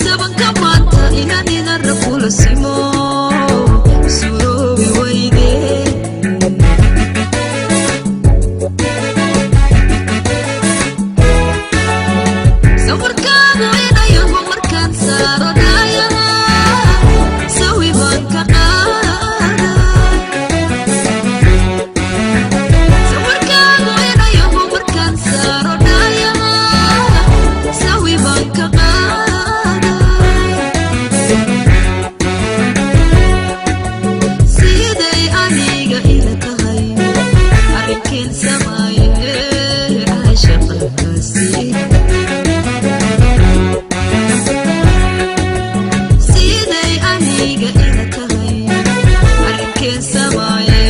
Sabanka maanta inaan inara kula simo suroobi weyde. Sawirkaagu inayaho markaan saaro dhaayaha, sawi baan ka qaada. Sawirkaagu inayaho markaan saaro dhaayaha, sawi baan ka qaada. Siday aniga ila tahay, arrinkeen samaaye caashaqaasi. Siday aniga ila tahay, arrinkeen samaaye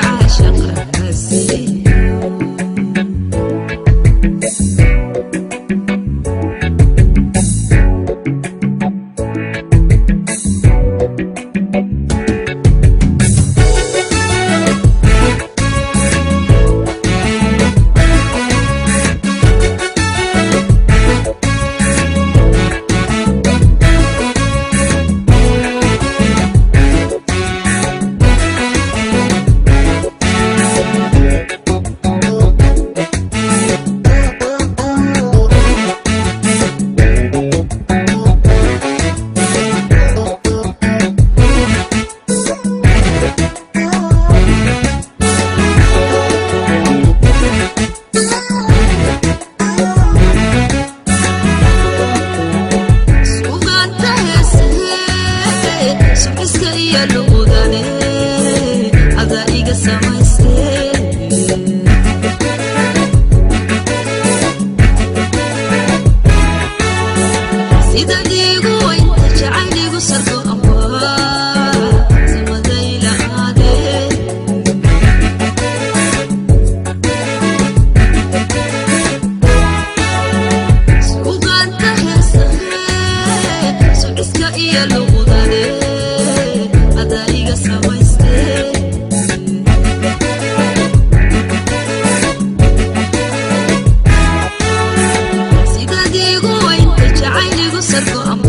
caashaqaasi. Suugaanta heesahee, suxiska iyo luqudane, adaa iga samaystee. Sidaad iigu weynta jacayligu sarko amba samaday lahaadee. Suugaanta heesahee, suxiska iyo luqudane, adaa iga samaystee. Sidaad iigu weynta jacayligu sarko amba.